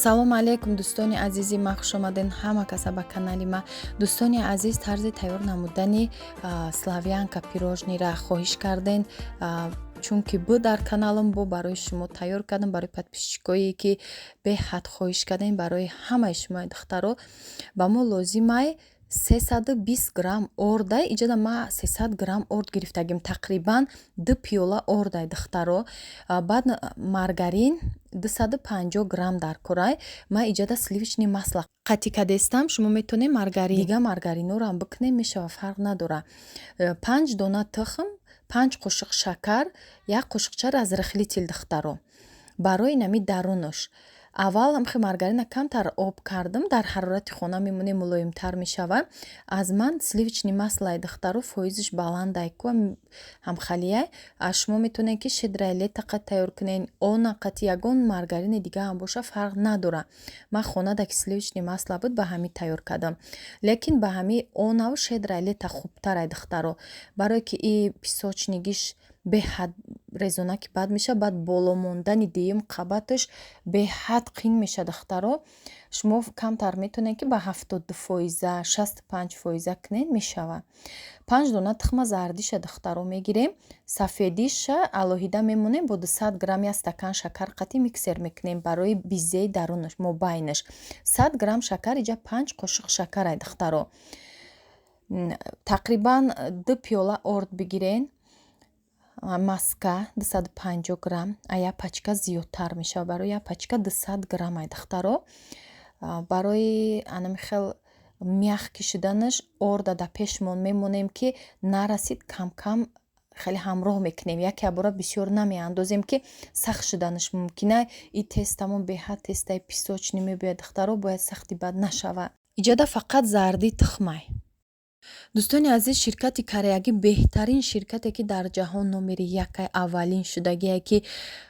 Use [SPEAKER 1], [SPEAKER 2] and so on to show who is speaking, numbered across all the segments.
[SPEAKER 1] Ассалому алайкум, дӯстони азизи ман, хушомаден ҳама каса ба канали ма. Дӯстони азиз, тарзи тайёр намудани славянка пирожныйра хоҳиш карден, чунки бу дар каналам бо барои шумо тайёр кардам, барои подписчикое, ки беҳад хоҳиш кардем, барои ҳамаи шумо. Духтаро, ба мо лозимай 320 грамм ордай. Иҷода ма 300 грамм орд гирифтагим, тақрибан 2 пиёла ордай, духтаро. Баъд маргарин 250 грамм дар корай. Ма иҷода сливочный масло қатӣ кадестам, шумо метавонед маргарин, дига маргаринорам бикунед, мешава, фарқ надора. Панҷ дона тухм, 5 қошиқ шакар, як қошиқча разрыхлитель. Духтаро, барои нами дарунаш аввал ҳамхе маргарина камтар об кардам, дар ҳарорати хона мемонем, мулоимтар мешавад. Аз ман сливочный маслои, духтаро, фоизиш баландай ку, ҳамхалияй. Шумо метавонед, ки «Щедрое лето» қат тайёр кунед, она қати, ягон маргарини дига ҳам боша, фарқ надора. Ман хонада ки сливочный масло буд, ба ҳамин тайёр кардам, лекин ба ҳамин онаву «Щедрое лето» хубтарай, духтаро, барое ки и песочныйгиш беҳад резонаки бад мешавад, баъд боло мондани дуюм қабаташ беҳад қин мешавад. Духтаро, шумо камтар метавонед, ки ба 72 фоиза, 65 фоиза кунед, мешавад. Панҷ дона тухма зардиша, духтаро, мегирем, сафедиша алоҳида мемонем, бо 200 грамм як стакан шакар қатӣ миксер мекунем барои безеи дарунаш, мобайнаш. 100 грамм шакар, иҷа 5 қошиқ шакарай, духтаро. Тақрибан 2 пиёла орд бигирен, маска 250 грамм, а як пачка зиёдтар мешавад, барои як пачка 200 граммай, духтаро. Барои анами хел мягкий шуданаш орда дар пешмон мемонем, ки нарасид, камкам хеле ҳамроҳ мекунем, яке бора бисёр намеандозем, ки сахт шуданаш мумкина. И тестамон беҳад тестаи песочный мебояд, духтаро, бояд сахти бад нашавад. Иҷода фақат зарди тухмай. Дӯстони азиз, ширкати кореягӣ беҳтарин ширкате, ки дар ҷаҳон номери якай, аввалин шудагие, ки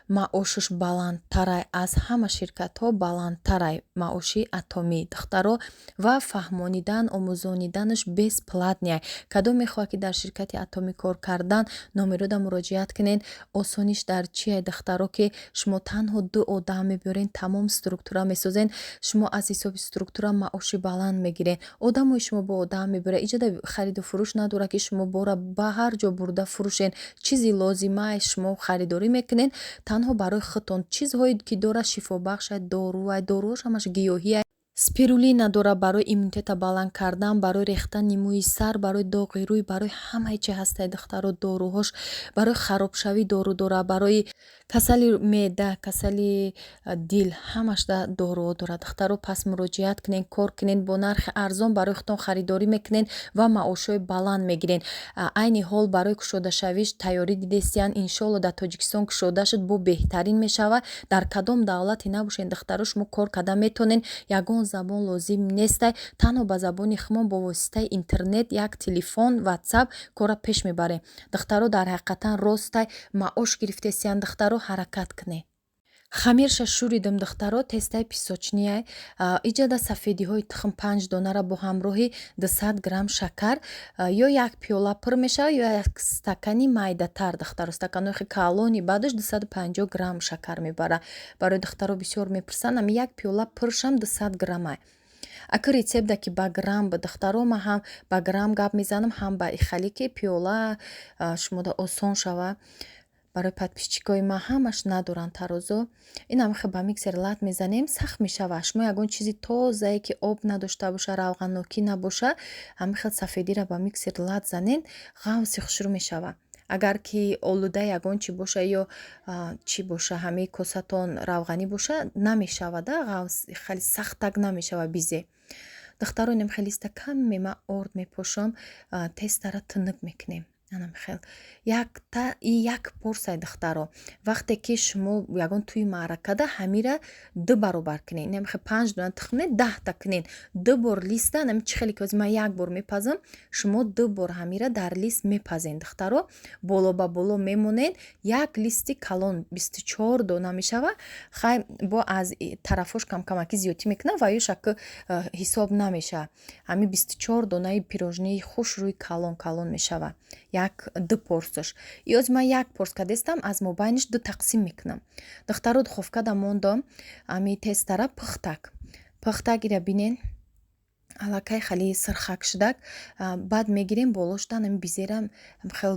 [SPEAKER 1] маошаш баландтарай, аз ҳама ширкатҳо баландтарай маоши Атомӣ, духтаро, ва фаҳмонидан, омӯзониданаш бесплатныйай. Кадом мехоҳад, ки дар ширкати Атомӣ кор кардан, номерода муроҷиат кунед. Осониш дар чие, духтаро, ки шумо танҳо ду одам мебиёрен, тамом структура месозен, шумо аз ҳисоби структура маоши баланд мегирен, одамои шумо бо одам мебиёрад. Иҷода хариду фурӯш надорад, ки шумо бора ба ҳар ҷо бурда фурӯшен. Чизи лозимае шумо харидорӣ мекунед танҳо барои худтон. Чизҳое ки дорад, шифобахшай, доруай, доруҳош ҳамаш гиёҳиай. Спирулина дорад барои иммунитета баланд кардан, барои рехтани мӯи сар, барои доғи рӯй, барои ҳамаи чи ҳастай, духтаро, доруҳош. Барои харобшавӣ дору дорад, барои касали меъда, касали дил, ҳамашда доруҳо дорад, духтаро. Пас муроҷиат кунед, кор кунед, бо нархи арзон барои худтон харидорӣ мекунед ва маошҳои баланд мегиред. Айни ҳол барои кушодашавиш тайёрӣ дидестиянд. Иншоалло, дар Тоҷикистон кушода шуд, бо беҳтарин мешавад. Дар кадом давлате набошед, духтаро, шумо кор карда метавонед, ягон забон лозим нестай, танҳо ба забони худмон, бо воситаи интернет, як телефон, Ватсап корра пеш мебарем. Духтаро, дар ҳақиқатан ростай, маош гирифтесиянд, духтаро, ҳаракат кунед. Хамирша шӯридам, духтаро, тестаи песочныйай. Иҷада сафедиҳои тухм панҷ донара бо ҳамроҳи 200 грамм шакар, ё як пиёла пур мешавад, ё як стакани майдатар, духтаро. Стаканои хе калони баъдаш 250 грамм шакар мебарад. Барои духтаро бисёр мепурсанд, ами як пиёла пуршам 200 граммай. Ака, рецепта ки ба грамм ба, духтаро, ман ҳам ба грамм гап мезанам, ҳам ба ихале, ки пиёла шумода осон шавад. Барои подписчикои ман, ҳамаш надоранд тарозу. Ин ҳамихе ба миксер лат мезанем, сахт мешавад. Шумо ягон чизи тозае, ки об надошта боша, равғаннокӣ набоша, ҳамин хел сафедиро ба миксер лат занед, ғавси хушрӯ мешавад. Агар ки олуда ягон чи боша ё чӣ боша, ҳамаи косатон равғанӣ боша, намешавада, ғавс хеле сахтак намешавад бизе. Духтаро, инам хеле иста каме ман орд мепошам, тестара тунук мекунем. Анам хел якта и як порсай, духтаро. Вақте ки шумо ягон тӯи маъракада, ҳамира ду баробар кунед. Инам хел панҷ дона тухм, 10-та кунед, ду бор листа. Нами чӣ хеле ки ҳозир ман як бор мепазам, шумо ду бор ҳамира дар лист мепазед, духтаро, боло ба боло мемонед. Як листи калон 24 дона мешавад. Хай, бо аз тарафош камкамакӣ зиёдтӣ мекунам ва ё шакл ҳисоб намешавад. Ҳамин 24 донаи пирожныйи хушрӯи калон калон мешавад. Як ду порсияш. Ёз ман як порс кадестам, аз мобайниш ду тақсим мекунам. Духтаро, духовкада мондам ами тестара, пухтак. Пухтак, ира бинен, аллакай хеле сирхак шудак. Баъд мегирем, болошдан ами безера хел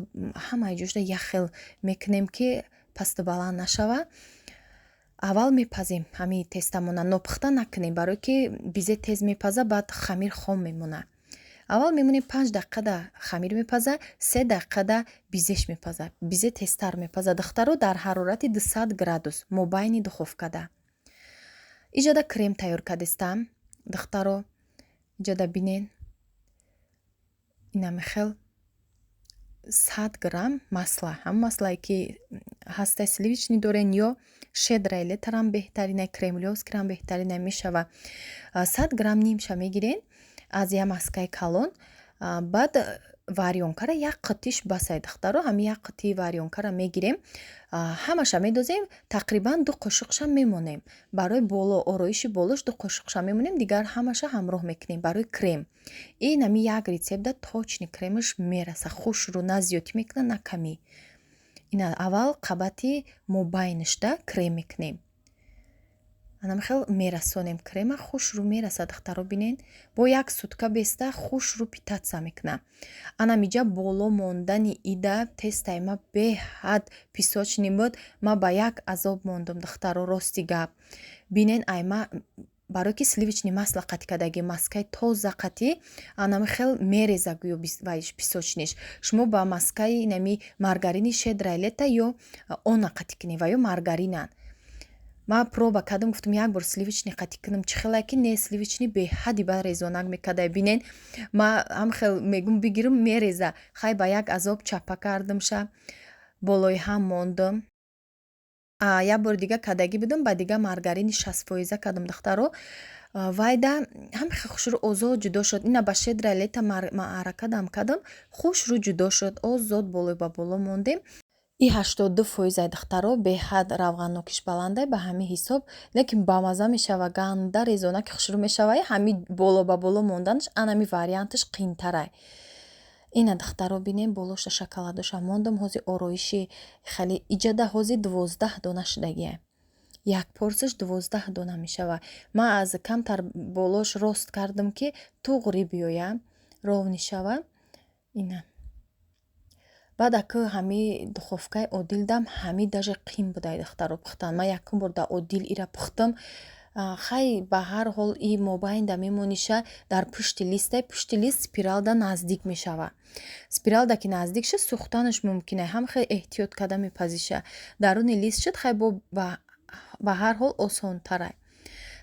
[SPEAKER 1] ҳамаи ҷошда як хел мекунем, ки пасту баланд нашава. Аввал мепазем ҳамин тестамона, нопухта накунем, барое ки безе тез мепаза, баъд хамир хом мемона. Аввал мемонем, 5 дақиқада хамир мепаза, 3 дақиқада безеш мепаза. Безе тезтар мепаза, духтаро. Дар ҳарорати 200 градус мобайни духовкада. Иҷода крем тайёр кардестам, духтаро. Иҷода бинен, инами хел 100 грамм масло, ҳам маслое ки ҳастай, сливочный дорен ё «Щедрое лето»рам беҳтарина, «Кремлёвский»рам беҳтарина мешава. 100 грамм нимша мегирен аз як маскаи калон. Баъд варёнкара як қитиш басай, духтаро. Ҳамин як қитии варёнкара мегирем, ҳамаша медозем, тақрибан 2 қошуқша мемонем барои боло, ороиши болош 2 қошуқша мемонем, дигар ҳамаша ҳамроҳ мекунем барои крем. Ин ҳами як рецептда точный кремаш мераса, хушрӯ, на зиёдтӣ мекунад, на камӣ. Ина аввал қабати мобайнишда крем мекунем, анамихел мерасонем крема, хушрӯ мераса, духтаро. Бинен, бо як сутка беста хушрӯ питаться мекунам. Анамиҷа боло мондани ида тестаи ма беҳад песочный буд, ма ба як азоб мондум, духтаро, рости гап. Бинен, айма барое ки сливочный масло қатӣ кардаги, маскаи тоза қатӣ, анами хел мереза гӯё вайш песочныйш. Шумо ба маскаи инами маргарини «Щедрое лето» ё она қатӣ кунед ва ё маргаринан. Ман проба кардам, гуфтам, як бор сливочный қатӣ кунам, чӣ хелае ки не, сливочный беҳади ба резонак мекарда. Бинен, ма ҳам хел мегум, бигирам, мереза. Хай, ба як азоб чапа кардамша, болои ҳам мондам. Як бори дига кардагӣ будам, ба дига маргарини 60 фоиза кардам, духтаро. Вайда ҳам хушрӯ озод ҷудо шуд. Ина ба «Щедрое лето» маъракадам кардам, хушрӯ ҷудо шуд, озод болои ба боло мондем. И 82 фоизай, духтаро, беҳад равғаннокиш баландай, ба ҳамин ҳисоб, лекин бамаза мешава, ганда резонаки хушрӯ мешава. Ҳами боло ба боло монданаш, анами варианташ қиинтарай. Ина, духтаро, бинем, болоша шоколадоша мондам. Ҳози ороиши хеле иҷада, ҳози 12 дона шудагия. Як порсияш 12 дона мешава. Ман аз камтар болош рост кардам, ки туғри биёя, ровный шава. Ина баъд ака ҳами духовкаи одилдам ҳами даже қин будай, духтаро, пухтан. Ман якум бор дар одил ира пухтам. Хай, ба ҳар ҳол и мобайнда мемониша, дар пушти листай, пушти лист спиралда наздик мешава. Спиралда ки наздик шуд, сӯхтанаш мумкин. Ҳам хеле эҳтиёт карда мепазиша. Даруни лист шуд, хай, бо ба ҳар ҳол осонтарай.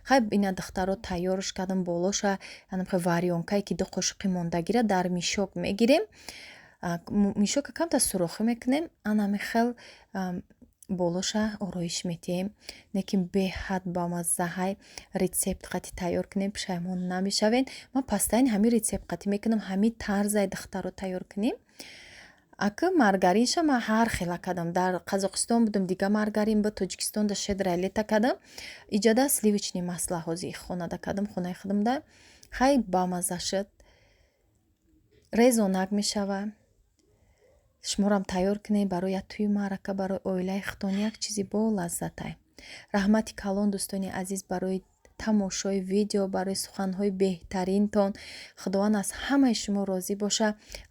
[SPEAKER 1] Хай, ина, духтаро, тайёрш кардам. Болоша варёнкае ки 2 қошуқи мондагира дар мешок мегирем, мешока камтар сурохӣ мекунем, анами хел болоша ороиш метиҳем. Лекин беҳад бамаззаҳай. Рецепт қати тайёр кунем, пушаймон намешавед. Ман пастайни ҳамин рецепт қатӣ мекунам, ҳамин тарзай, духтаро, тайёр кунем. Ака маргаринша ман ҳар хела кардам. Дар Қазоқистон будам, дига маргарин буд, Тоҷикистонда «Щедрое лето» кардам, иҷода сливочный масло ҳозир хонада кардам, хонаи худамда. Хай, бамазза шуд, резонак мешава. Шуморам тайёр кунед барои як тӯи маърака, барои оилаи худтон як чизи бо лаззатай. Раҳмати калон, дӯстони азиз, барои тамошои видео, барои суханҳои беҳтаринтон. Худованд аз ҳамаи шумо розӣ боша.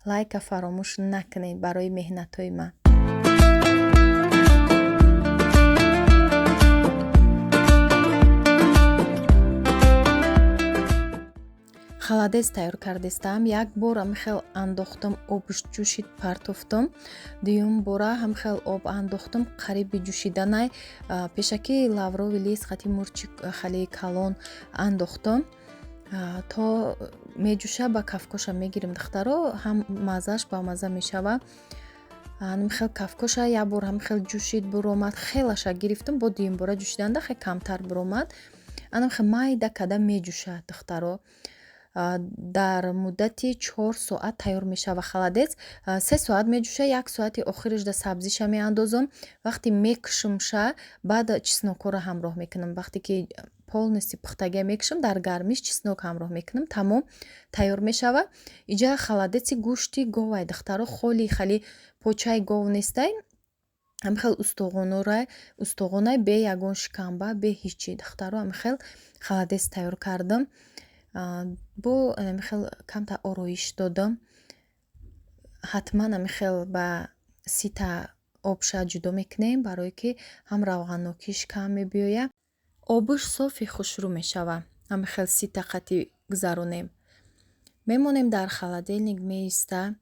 [SPEAKER 1] Лайка фаромӯш накунед барои меҳнатҳои ман. Холодец тайёр кардистам. Як бор ҳамихел андохтам, обш ҷӯшид, партофтам. Дуюм бора ҳамихел об андохтам, қариби ҷӯшиданай. Пешакӣ лавровый лист қати мурчи хеле калон андохтам, то меҷӯша, ба кафкоша мегирем, духтаро, ҳам маззааш бамазза мешава. Ҳамихел кафкоша як бор ҳамихел ҷӯшид, буромад, хелаша гирифтам. Бо дуюм бора ҷӯшиданда хеле камтар буромад. Анамихел майда када меҷӯшад, духтаро. Дар муддати 4 соат тайёр мешава холодец. 3 соат меҷӯша, як соати охирашда сабзиша меандозам. Вақте мекушумша, баъд чеснокҳоро ҳамроҳ мекунам. Вақте ки полностью пухтагия мекушам, дар гармиш чеснок ҳамроҳ мекунам, тамом, тайёр мешава. Иҷа холодеци гӯшти говай, духтаро, холи хали почаи гов нестай, ҳамихел устуғонора, устуғонай, бе ягон шикамба, бе ҳичи. Духтаро, ҳамихел холодец тайёр кардам, бо ҳамихел камтар ороиш додам. Ҳатман ҳамихел ба сита обша ҷудо мекунем, барое ки ҳам равғаннокиш кам мебиёяд, обуш софи хушрӯ мешава. Ҳамихел сита қатӣ гузаронем, мемонем, дар холодильник меиста.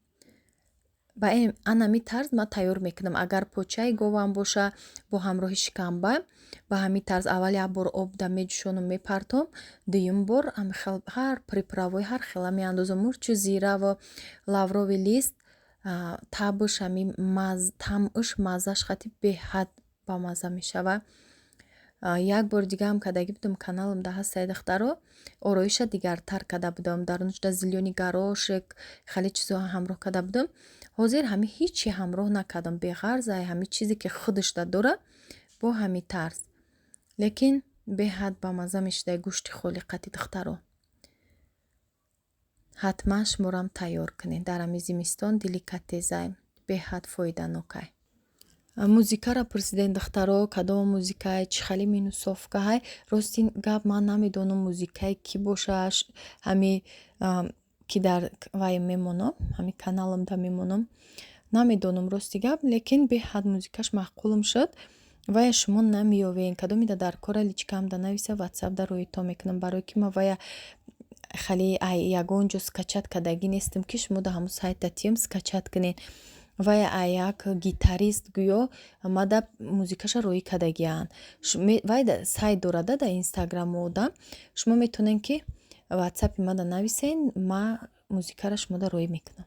[SPEAKER 1] Ба анами тарз ман тайёр мекунам. Агар почаи говам боша бо ҳамроҳи шикамба, ба ҳамин тарз аввал як бор обда меҷӯшонам, мепартом, дуюм бор ҳамихел ҳар приправаҳои ҳар хела меандозам, мурчу зираву лавровый лист. Табш ҳами таъмш, маззаш хати беҳад бамазза мешава. Як бори дигаам кардагӣ будам, каналам да ҳастае, духтаро, ороиша дигартар карда будам, дар онҷода зелёный горошек, хеле чизо ҳамроҳ карда будам. Ҳозир ҳами ҳичи ҳамроҳ накардам, беғарз ай ҳами чизе ки худашда дора, бо ҳами тарз, лекин беҳад бамазза мешудай гӯшти холи қати. Духтаро, ҳатман шуморам тайёр кунед, дар ҳами зимистон деликатесай, беҳад фоиданокай. Музикаро пурсидем, духтаро, кадом музикае, чӣ хеле минусовкаҳай. Рости гап, ман намедонам, музикае кӣ бошаш. Ҳами ки дар вай мемонам, ҳами каналамда мемонам, намедонам, рости гап, лекин беҳад музикаш маъқулам шуд. Вая шумо намеёвед, кадомида дар кора, личкаамда нависа, ватсапда роитон мекунам, барое ки ман вая хеле ай ягон ҷо скачать кардагӣ нестам, ки шумо да ҳамун сайта тиём, скачать кунед. Вая ай як гитарист гӯё мада музикаша роӣ кардагианд. Вай сайт дорада дар инстаграму одам. Шумо метавонед, ки ватсапи мада нависен, ма музикаро шумода роӣ мекунам.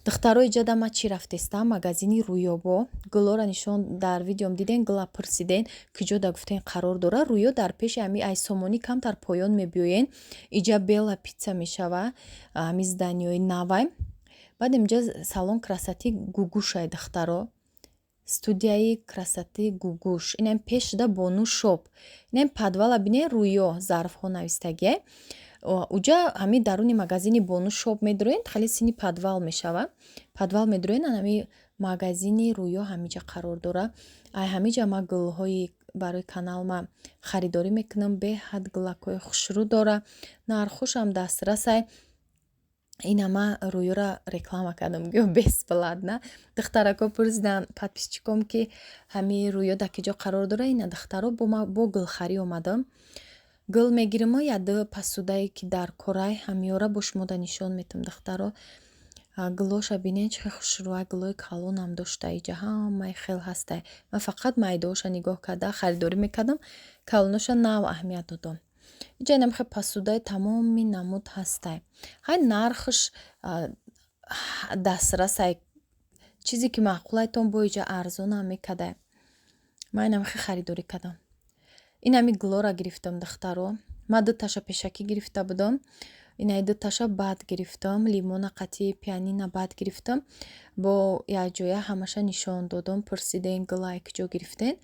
[SPEAKER 1] Духтаро, иҷода ма чӣ рафтестам? Магазини Рӯёбо. Гулоро нишон дар видеом диден, гула пурсиден, куҷода гуфтен қарор дора Рӯё. Дар пеши ҳами ай Сомонӣ камтар поён мебиёен, иҷа Бела Пицца мешава, ҳами зданияҳои навай. Баъд инҷа салон красоты Гугушай, духтаро, студияи красоты Гугуш. Инам пешда Бону Шоп, инам подвала бинен, Рӯё зарфҳо навистагиай. Уҷа ҳами даруни магазини Бону Шоп медуроен, хеле сини подвал мешава, подвал медуроен, ҳами магазини Рӯё ҳамиҷа қарор дора. Ай ҳамиҷа ма гулҳои барои канал ма харидорӣ мекунам. Беҳад гулакҳои хушрӯ дора, нархошам дастрасай. Ина ма Рӯёра реклама кардам, гӯё бесплатно. Духтарако пурсиданд, подписчиком, ки ҳами Рӯё дар киҷо қарор дора. Ина, духтаро, бо гулхарӣ омадам, гул мегиримо, яду посудае ки дар корай, ҳамиёра бо шумода нишон метам. Духтаро, гулоша бинед, чӣ хушрӯай, гулои калонам дошта. Иҷа ҳамаи хел ҳастай, ман фақат майдоша нигоҳ карда харидорӣ мекардам, калоноша нав аҳамият додам. Иҷа инам хел посудаи тамоми намуд ҳастай, ҳай нархш дастрасай, чизе ки маъқулайтон, бо иҷа арзонам мекардай. Ман инам хел харидорӣ кардам. Инами гулора гирифтам, духтаро, ман дуташа пешакӣ гирифта будам, инаи дуташа баъд гирифтам, лимона қатӣ пианина баъд гирифтам, бо якҷоя ҳамаша нишон додам. Пурсиден, гулай куҷо гирифтен.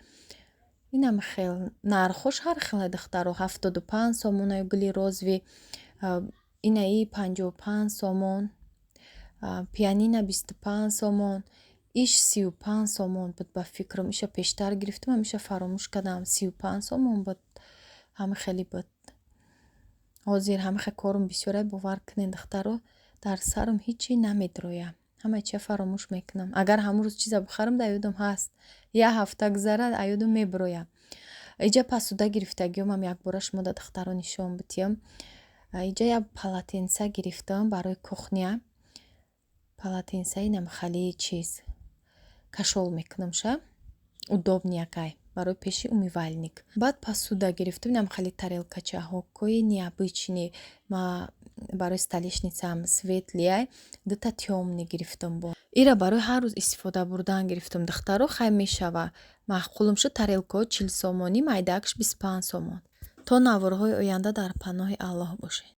[SPEAKER 1] Инам хел нархош ҳар хеле, духтаро, 75 сомонаю гули розовый, инаи 55 сомон, пианина 25 сомон, иш 35 сомон буд ба фикрам. Иша пештар гирифтам, ҳамиша фаромӯш кардам, 35 сомон буд, ҳама хеле буд. Ҳозир ҳамаха корум бисёре, бовар кунед, духтаро, дар сарам ҳичи намедрояд, ҳама чия фаромӯш мекунам. Агар ҳамун рӯз чиза бихарам, дар ёдам ҳаст, як ҳафта гузарад, аз ёдам мебирояд. Иҷа посуда гирифтагиёмам якбора шумода, духтаро, нишон бидиҳам. Иҷа як полотенца гирифтам барои кухня. Полотенца инам хали чиз кашол мекунамша, удобный якай барои пеши умывальник. Баъд посуда гирифтам, инам хали тарелкачаҳокои необычный, ма барои столешницам светлый, дута тёмный гирифтам. Бо ира барои ҳар рӯз истифода бурдан гирифтам, духтаро, хай мешава, маъқулам шуд. Тарелкаҳо 40 сомонӣ, майдаакш 25 сомон. То наворҳои оянда дар паноҳи Аллоҳ бошед.